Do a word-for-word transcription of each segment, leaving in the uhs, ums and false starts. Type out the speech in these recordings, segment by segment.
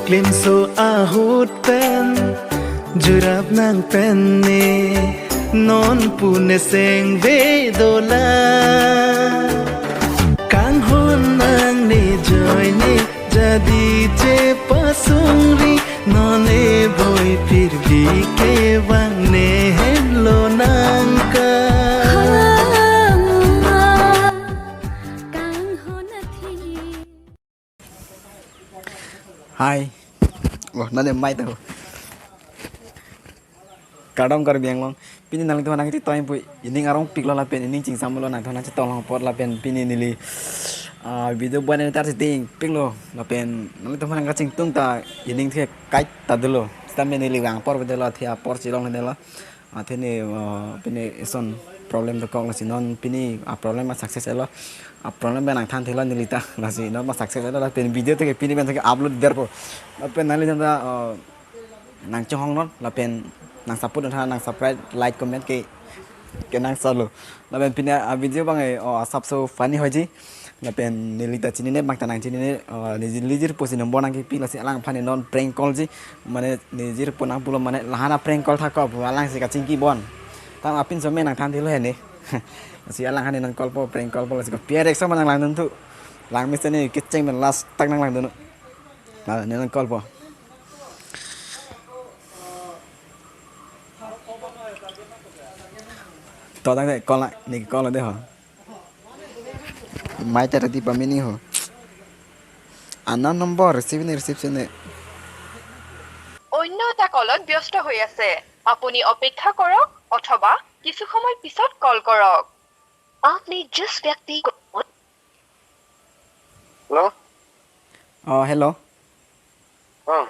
Klimso ahut pen jurap nang pen ne non pune seng vedola. Kanghon nang ne joy ne jadi chepasungri non e boi phir bhi kevang ne henlo nang ka. Hai. Oh, nade mai tahu. Kardom Karbi Anglong. Pini nanglitum nangchetoi pu ining arong piklo lapen ining chingsamlo nangtum nangchetong apot lapen pini neli, ah, video buat ini tar setting piklo lapen nanglitum nangkachingtung ta ining the kait ta dolo. Sita me neli vang apor bedelo the apor chilong delo. Athe ne, uh, pini ison problem dokok lasi non pini a problem ma success elo. A problem pen nangthan thelo nelita lasi non ma success elo lapen video te pini pen te upload derpo. Lapen nanglitum ta, uh, nangchonghong non lapen nang support tha nang subscribe, like, comment ke ke nang solo. Lapen pini a video bang e, oh, asapso funny hoji. Lapen nelita chinine bang ta nangchinine, uh, neli jirpo si number nangkepi lasi alangphan non prank call ji. Mane neli jirpo nang pulo mane lahan a prank call thak ko pu alangsi kachingki bon. Tam apinso me nangthan thelo hene. Si alangphan nang call po prank call po lasi ko pier ekso ma nanglangdun thu. Lang mesen ne kecheng men last tak nanglangdun. La ne nang call po. To tangte call la, ne call de ho. Mai ta rati pamini ho. Unknown number receive ne receive ne. অন্য এটা কলত ব্যস্ত হৈ আছে। আপুনি অপেক্ষা কৰক অথবা কিছু সময় পিছত কল কৰক। আপনি জিস ব্যক্তি কো Hello? Oh, hello. Oh.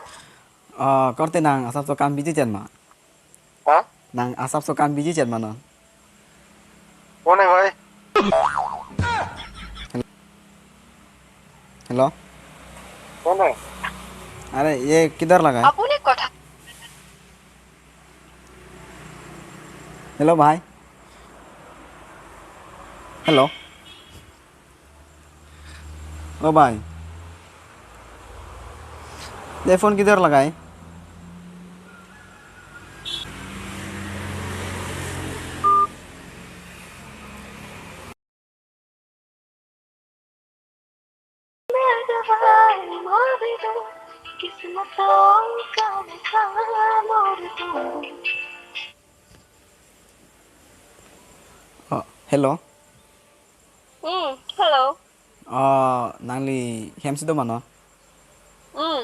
Oh, korte nang asapso kam biji chen ma? Ha? Nang asapso kam biji chen ma non? Kone bhai? Hello? Kone? अरे, ये किधर लगा है? আপুনি কথা Hello, भाई। Hello। ओ भाई, ये फोन किधर लगाए? Oh, hello. Hmm, hello. Oh, nangli hem si do ma non? Hmm.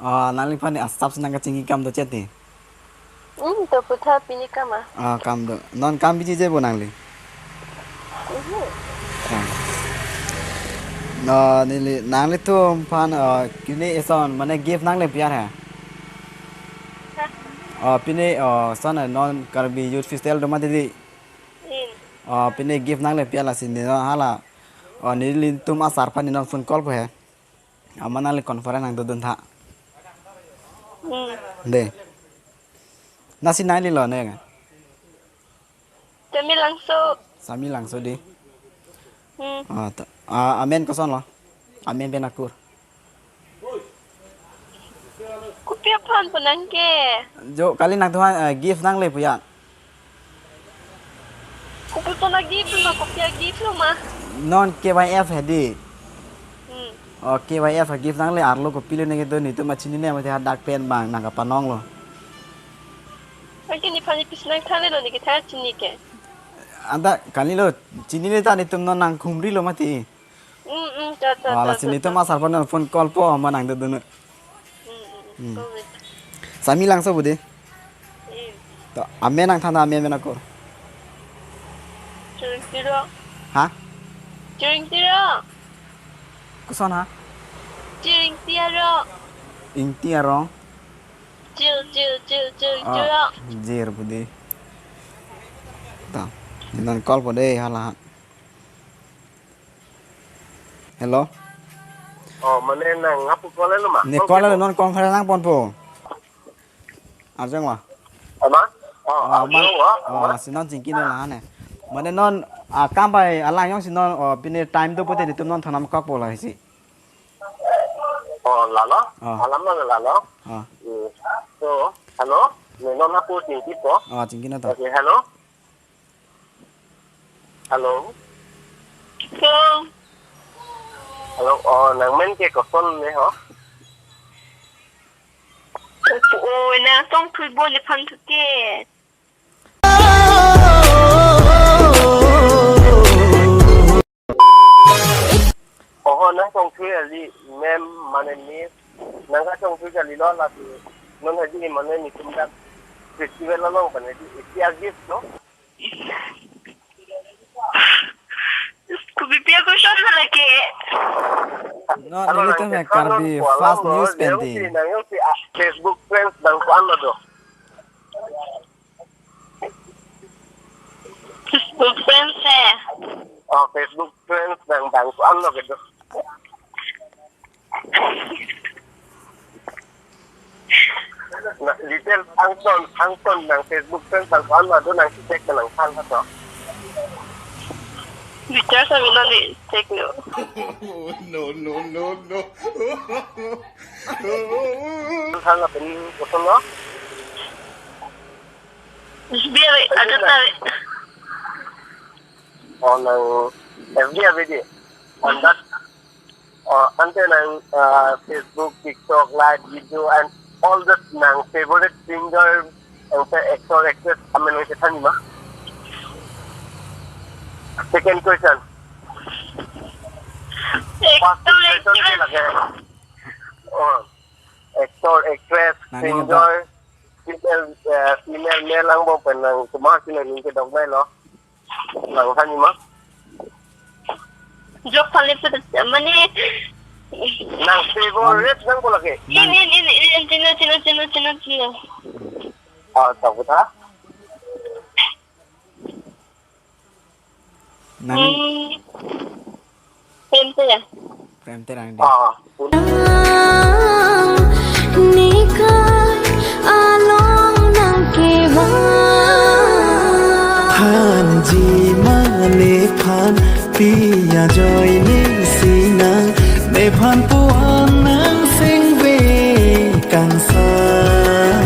Oh, nangliphan asapso nangkachingki kam do chete. Hmm, to putha pini kam a. Ah, kam do. Non kam biji je bo nangli. Mhm. Ah. No, neli nanglitumphan, ah, kini eson mane gift nangle piar ha. Ha? Ah, pini, ah, son, ah, non Karbi Youth Festival do ma didi. Hmm. Ah, pini gift nangle piar lasi ne non hala. Ah, nelitum asarphan ne non phone call po he. Amat nangli conference nangdodun tha. Hmm. De. Nasi nangli lo ne. Sami Langso. Sami Langso de. Hmm. Ah, ta, ah, amen koson lo. Amen pen akur. Kopi aphan po nang ke. Jo, kali nangtumphan, eh, gift nangle pu ya. Kopi pon a gift ma, kopi a gift lo ma. Non K Y F hedi. Hmm. Oh, K Y F a gift nangle arlo kopilo ne kedo netum ma chinine mati hadak pen bang nangkapanong lo. Anke nephan ne pis nangthan lo ne kethan chini ke. Anta kali lo chinine ta netum non nangkhumri lo mati. Mm, mm, ta, ta, ah, ta, lasi ta, netum ta. Asarphan phone call po ma nangdodun. Mm, mm, mm. Hmm. Go with. Sami Langso bu de. Mm. To, amen nangthan amen pen akur. Chiring Tiro. Ha? Chiring Tiro. Koson ha? Chiring Tiro. Ingti arong. Chil, chil, chil, chil, ah, chil. Jir bu de. Ta, non call po de hala. Hello. Oh, mane nang ngapu call lo ma? Ne call lo, non conference nangponpo. Arjang wa? Ama? Oh, ah, arjang man, wa? Ah, si non chingki ne la ne. Mane non, ah, kam pai alang jongsi non, oh, pine time do pute netum non thonam kok po la si. Oh, lalo? Oh. Alam na lalo? Oh. Hmm. So, hello? Menon hapu chingki po? Oh, chingki na to. Okay, hello? Hello? Hello? Hello? Oh, nang men ke koson ne ho? Oh, nang tong thui bo nephan thu ke. Oho, nang tong thui ali mem mane miss. Nang ka tong thui kali lo la tu. Non haji mane ni tum dak festival along pan haji isi agis no. Kubi pia ko shot lagi. No, hello, nelitum nang ke Karbi Karbi Kuala Fast Lumpur, News nang pending. Si, nang si, ah, Facebook friends nang kuan lo do. Facebook friends eh. Oh, Facebook friends nang bang kuan lo gitu. Na, detail angton, angton nang Facebook friends nang kuan lo do nang check nang than ha to. Detail sa mina ni check no. No, no, no, no. Than la pen koson lo. F B ave, ada ta ave. Oh, nang F B ave di. On that, oh, ante nang, uh, Facebook, TikTok, live video, and all that nang favorite singer, and the actor, actress, amen nang chethan ma. Second question. First actor, question ke actress lage. Oh, actor, actress, nani singer, female, eh, female, male lang bo pen nang kumar sila ning ke dog mai lo. Nang hani ma? Jok kali pe mane. Nang favorite nang ko lagi? Ini, ini, ini, ini, chino, chino, chino, chino, chino. Ah, tahu ta? Nang. Hmm. Prem Terang. Prem Terang di. Ah. Nikai along nang kevan. Thanji ma nephan pi ajoine sinang, nephan puan nang sengve kangsam.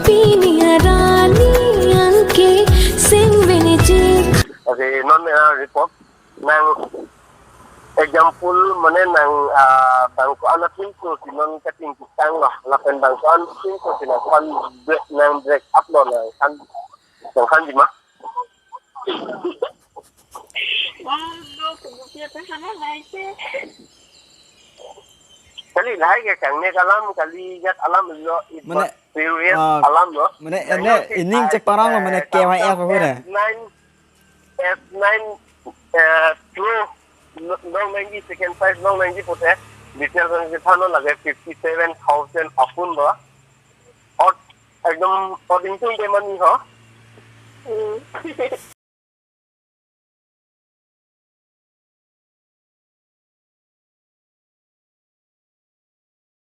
Pini arani anke sengve ne chek. Okay, non, uh, report. Nang example mane nang, ah, bang ko-an atum ko si non kating kitang lo. Lapen bang ko-an atum ko si nang pan break, nang break up lo nang kan, nang kan di ma? Kali lahai ke kang ne kalam kali jat alam lo, it mane, was serious, ah, alam lo. Mane nang ene yo si ining I, cek parang lo mane, eh, K Y F samsam ako na. F nine, F nine, eh, Pro, no, long nangji second prize, long nangji pute, details ang kita no lage fifty seven thousand apun lo. Ot, ekdom, ot ingtung ke mani ho. Hmm.